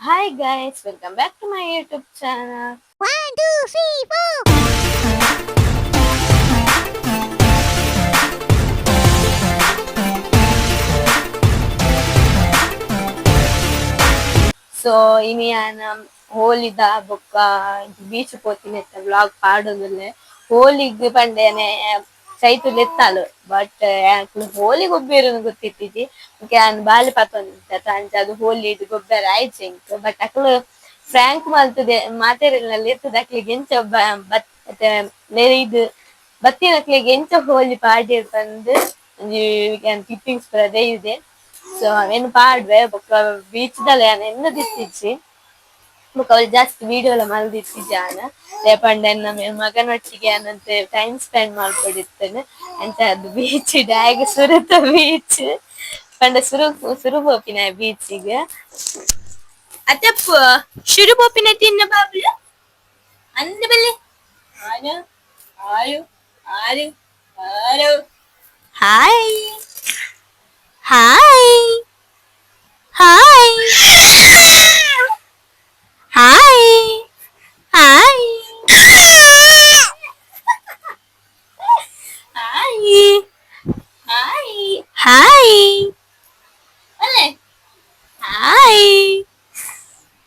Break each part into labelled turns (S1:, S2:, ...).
S1: Hi guys, welcome back to my YouTube channel.
S2: 1, 2, 3, 4.
S1: So ಇನಿ ಯಾನ ಹೋಲಿದ ಬೊಕ್ಕ ಬೀಚ್ ಪೋತಿನೆತ್ತ ವ್ಲಾಗ್ ಪಾಡೊಂದುಲ್ಲೆ. ಹೋಲಿಗ್ ಪಂಡೆನೆ ಚೈತು ಲೆತ್ತಾಲು, ಬಟ್ ಯಾಕ್ಲು ಹೋಲಿ ಗೊಬ್ಬೆರ್ ಗೊತ್ತಿತ್ತಿಜಿ. ಬೊಕ ಯಾನ್ ಬಾಲೆ ಪತೊಂದಿತ್ತೆ ಅಂಚ ಅದು ಹೋಲಿ ಗೊಬ್ಬೆರೆ ಆಯ್ಜಿ ಎಂಕ್. ಬಟ್ ಅಕ್ಲು ಫ್ರಾಂಕ್ ಮಲ್ತುದೆ, ಮಾತೆರೆಗ್ಲಾ ಲೆತ್ತುದು ಅಕ್ಲೆಗ್ ಎಂಚ ಇದು ಬತ್ತಿನಕ್ಲೆಗ್ ಎಂಚ ಹೋಲಿ ಪಾಡ್ಯೆರ್ ಪಂದ್ ಒಂಜಿ ಯಾನ್ ಕ್ಲಿಪ್ಪಿಂಗ್ಸ್ ಪೂರ ದೈದೆ. ಸೊ ಅವೆನ್ ಪಾಡ್ವೆ. ಬೊಕ್ಕ ಬೀಚ್ ದಲ ಯಾನ್ ಎನ್ನ್ ದಿತ್ತಿಜ್ಜಿ. ಬೊಕ್ಕ ಅವು ಜಾಸ್ತಿ ವಿಡಿಯೋ ಲ ಮಲ್ದಿತ್ತಿಜಿ ಯಾನ್. ದಾಯೆ ಪಂಡ ಎನ್ನ ಮಗನೊಟ್ಟಿಗೆ ಯಾನ್ ಒಂತೆ ಟೈಮ್ ಸ್ಪೆಂಡ್ ಮಲ್ಪೊಡಿತ್ತುಂಡು. ಅಂಚ ಅದು ಬೀಚ್ ಡ್ಯಾಗ್ ಸುರುತ ಬೀಚ್ ಪಂಡ ಸುರು ಸುರು ಪೋಪಿನ ಬೀಚಿಗ್ ಅತೆಪ್ಪು ಶುರು ಪೋಪಿನ ತಿನ್ನ ಬಾಬುಲು ಅಂದ ಬಲ್ಲೆ ಆನು ಆರು ಆರು ಆರು. Hi hi hi hi hi hi hi hi ಅಲ್ಲೇ ಹಾಯ್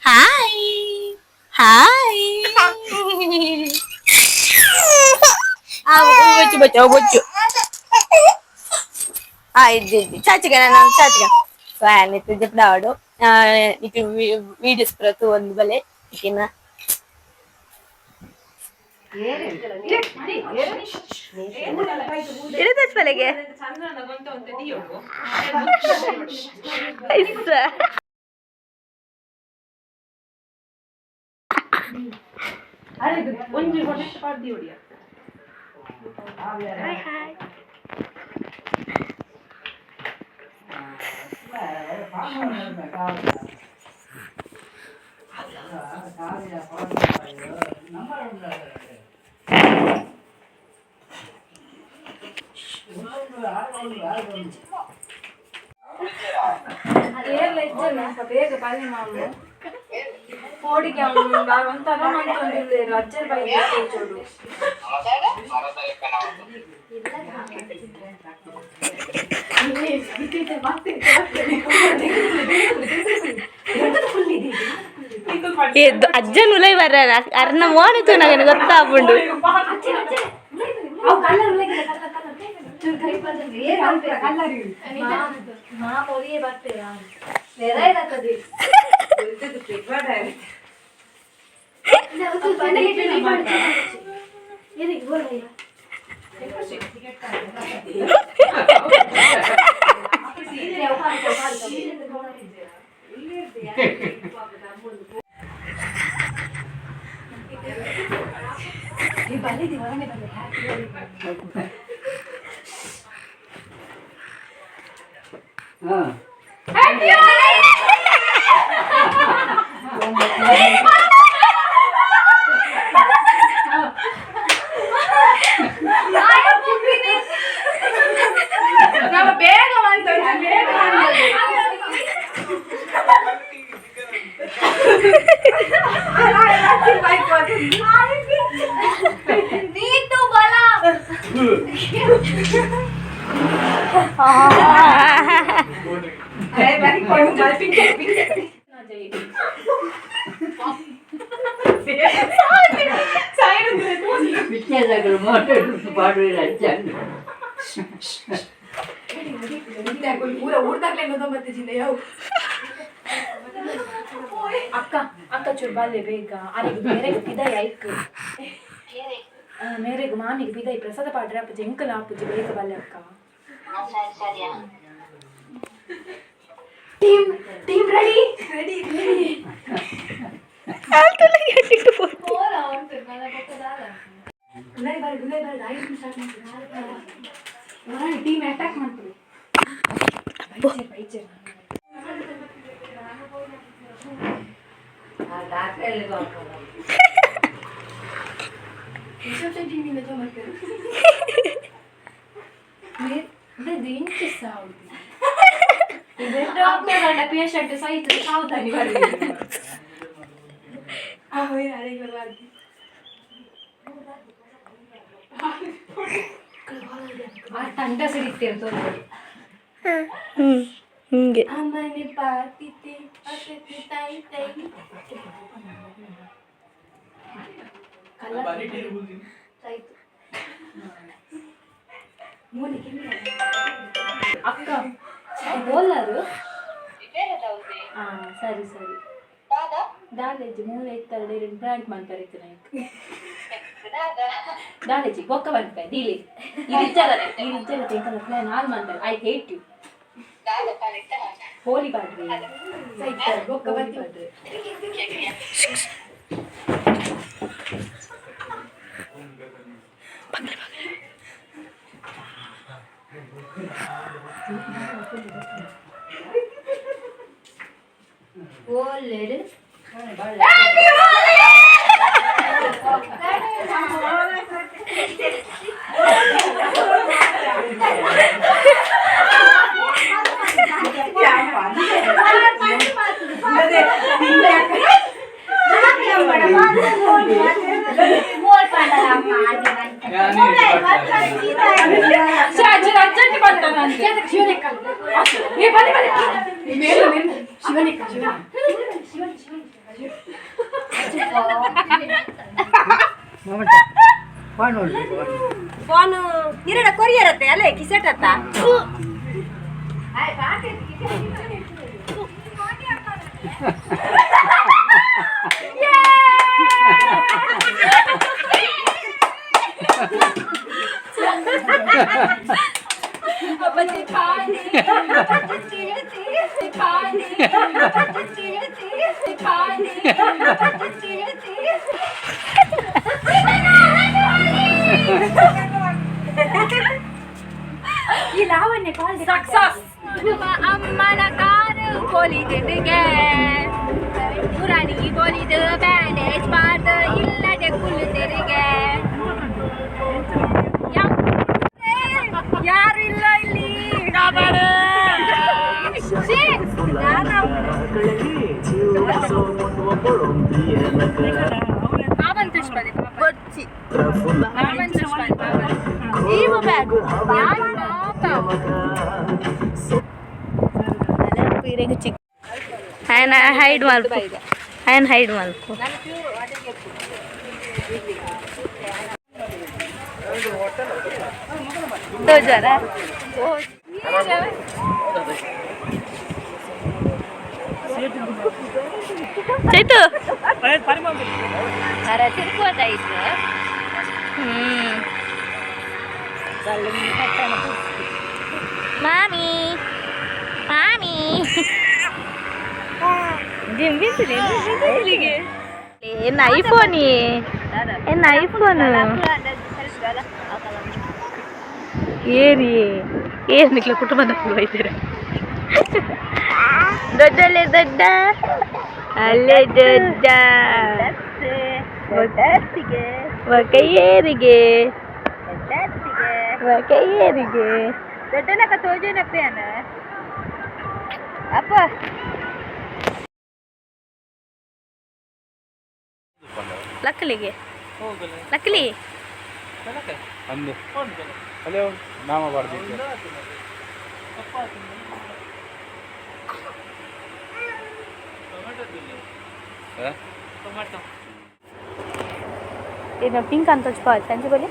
S1: ಹಾಯ್ ಹಾಯ್. ಆ ಬೊಚ್ಚು ಬೊಚ್ಚು ಬೊಚ್ಚು. ಆ ಇಜ್ಜಿ ಇಜ್ಜಿ, ಚಾಚಿಗ ನಾನು ಚಾಚಿಗ. ಸೊ ಆನ್ ಜೆಪ್ಡಾವಡು ನಿಕ್ ವೀಡಿಯೋಸ್ ಪೂರ ತೂವೊಂದು ಬಲೆ ಇಕಿನ. ಇಡದಸ್ಪಲೆಗೆ ಐಸ. Hi hi.
S3: ಬೇಗ ಬನ್ನಿ ಮಾಮು, ಕೋಡಿಗೆ ಒಂಥರ ಮಂತೊಂದುಲ್ಲೆರ್ ಅಜ್ಜೆರ್ ಬೈದೆರ್ ತೋಜೊಡು.
S1: ಅಜ್ಜನ್ ಉಲೈ ಬರ್ರ, ಅರ್ನ ಮೋನೆ ತೂನಗನೆ ಗೊತ್ತಾಪುಂಡು.
S3: ನಮ್ಮ ಬೇಗ ಮಂತೊಂದು ಬೇಗ.
S2: ನೀತು ಬಲ.
S4: ವಿದ್ಯಾಸಾಗರ ಮೋಟರ್ ಪಾಡುವ ಅಜ್ಜನ್.
S3: ಅಕ್ಕ ಅಕ್ಕ, ಚೂರು ಬಲ್ಲೆ ಬೇಗ. ಅರೆಗ್ ಮೇರೆಗ್ ಪಿದಾಯಿ ಐಕ್ ಮೇರೆಗ್ ಮಾಮಿಗೆ ಪಿದಾಯಿ ಪ್ರಸಾದ ಪಾಡ್ರೆ ಅಪ್ಪುಜಿ, ಎಂಕಲ ಆಪುಜಿ. ಬೇಗ ಬಲ್ಲೆ ಅಕ್ಕ. Team team ready ready ready. ಗುಲಾಯಿ ಬಾರಿ ಗುಲಾಯಿ ಬಾರಿ ಐದು ಸ್ಟಾರ್ಟ್ ಮಾಡ್ತೀನಿ. ಟೀಮ್ ಅಟ್ಯಾಕ್ ಮಾಡ್ತೀವಿ. ಬೈಚೇರ್ ಬೈಚೇರ್. ಇಂಚಿ ಸಾವು. ಡಾಕ್ಟರ್ ಪೇಷಂಟ್ ಸೈತ ಸಾವುತಾನಿ. ಆ ತಂಡ ಸಿಡಿತೇವೆ.
S1: ಹಿಂಗೆ.
S2: ಅಮ್ಮನೆ ಪಾತಿತೆ ಅಸತಿ ತಾಯಿ ತಾಯಿ.
S3: ಆಯ್ತು. ಅಕ್ಕ ಬೋಲಾರು. ಹಾ, ಸರಿ ಸರಿ. ದಾಲೇಜಿ ಮೂಲ ಇತ್ತಾರೆ ಎರಡು ಬ್ರ್ಯಾಂಡ್ ಮಾಡ್ತಾರೆ ಇತ್ತು. ದಾಲೇಜಿ ಬೊಕ್ಕ ಬಂತೆ ದೀಲಿ ಇರಿಚ್ಚರ ಇರಿಚ್ಚರ ತಿಂಕನ ಪ್ಲಾನ್ ಆಲ್ ಮಾಡ್ತಾರೆ. I hate you. Holi ಪಾಡ್ರಿ, ಬೊಕ್ಕ ಬಂತಿ ಪಾಡ್ರಿ.
S2: ಓಲ್ಲೇರು.
S3: ಅಜ್ಜಂಟಿ ಬರ್ತಾನೆ. ಏ, ಬನ್ನಿ ಬನ್ನಿ. ಮೇಲೆ ಮೇಲೆ ಶಿವನಿಕ್ಕ ಶಿವನ ಶಿವನ್ ಶಿವನ್.
S4: ಮಮತಾ, ಫೋನ್ ಉಂಟು.
S1: ಫೋನ್ ಇರಡ ಕೊರಿಯರತ್ತೆ ಅಲ್ಲೇ ಕಿಸೆಟ್ ಅತ್ತ.
S3: ಈ ಲಾವಣ್ಯ ಕಾಲ್.
S1: ಸಕ್ಸಸ್.
S2: ಅಮ್ಮನ ಕಾರು ಪೊಲಿದಿಗೆ ಪುರಾಣಿ ಪೊಲಿದು ಬ್ಯಾಂಡೇಜ್ ಪಾರ್ದು ಇಲ್ಲದೆ ಕುಲ್ಲು ತೆರಿಗೆ.
S1: ಯಾರು ಇಲ್ಲ ಇಲ್ಲಿ. ಛೀ, ನಾನು
S2: ಪಾಪನ್ ತುಷ್ಪದೆ.
S1: ಬೊಚ್ಚಿ.
S2: ಪಾಪನ್ ತುಷ್ಪದೆ ಪಾಪನ್.
S1: ಈ ಮೊಬೈಲ್.
S2: ಯಾರು ಪಾಪ?
S1: ಚಿಕ್ಕ ಆಯನ ಹೈಡ್ ಮಲ್ಪು, ಆಯನ್ ಹೈಡ್ ಮಲ್ಪು. ತೋಜಾರ. ಚೈತು.
S2: ತಿರ್ಕೋದಾಯ್ತು.
S1: ಮಾಮಿ ಮಾಮಿ ಏನ್ ಐಫೋನ್, ಏನ್ ಐಫೋನ್? ಏರಿ ಏನ್ ನಿಕ್ಲ ಕುಟುಂಬದ ಹೋಯ್ತೀರ? ದೊಡ್ಡಲ್ಲೇ ದೊಡ್ಡ, ಅಲ್ಲೇ ದೊಡ್ಡ ಏರಿಗೆ ಏರಿಗೆ.
S2: ದೊಡ್ಡನಕ್ಕ ತೋಜನಪ್ಪೇನ ಅಪ್ಪ.
S1: ಲಕ್ಕಲಿಗೆ ಲಕ್ಕಲಿ.
S5: ಅಂದು ಅಲ್ಲೇ ನಾಮ ಬಾರ್ದಿತ್ತು.
S1: ಏನು ಪಿಂಕ್ ಅಂತ ಸಂಜೆ ಬಲಿ.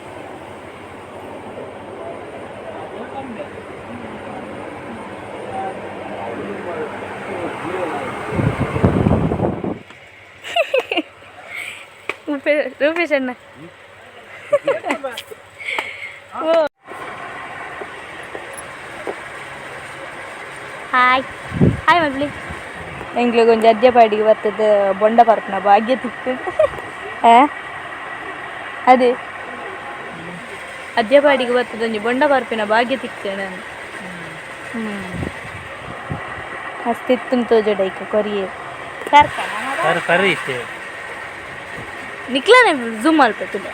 S1: ರೂಪೇಶ್ ಅಣ್ಣ. ಓ ಹಾಯ್ ಹಾಯ್ ಮಬ್ಲಿ. ಎಂಗ್ಲಿಗೆ ಒಂಜಿ ಅಜ್ಜ ಪಾಡಿಗೆ ಬರ್ತದೆ ಬೊಂಡ ಪರ್ಪುನ ಭಾಗ್ಯ ತಿಕ್ಕು. ಅದೇ ಅಜ್ಜಪಾಡಿಗೆ ಬರ್ತದೆ ಒಂಜಿ ಬೊಂಡ ಪರ್ಪಿನ ಭಾಗ್ಯ ತಿಕ್ಕು ನಾನು. ಹ್ಞೂ, ಮಸ್ತ್ ಇತ್ತು ತೋಜಡೈಕ ಕೊರಿಯೇ.
S6: ಸರಿ ಸರಿ ಇತ್ತೆ.
S1: ನಿಕ್ಲನೆ ಝೂಮ್ ಮಲ್ಪೆತ್ತುಲೆ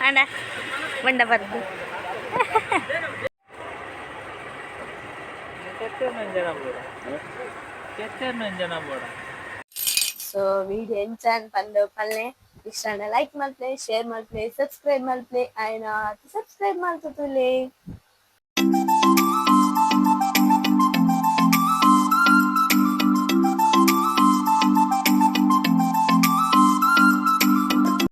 S1: ಅಣ್ಣ ಬೊಂಡ ಪರ್ದು.
S6: ಕೆತ್ತೆ ನಂಜನ ಬೋಡ, ಕೆತ್ತೆ ನಂಜನ ಬೋಡ.
S1: ಸೊ ವಿಡಿಯೋ ಎಂಚ ಪಂದ್ ಪಲ್ಲೆ. ಇಷ್ಟ ಲೈಕ್ ಮಲ್ಪಲೆ, ಶೇರ್ ಮಲ್ಪಲೆ, ಸಬ್ಸ್ಕ್ರೈಬ್ ಮಲ್ಪಲೆ. ಆಯ್ನ ಸಬ್ಸ್ಕ್ರೈಬ್ ಮಲ್ತುಲೆ.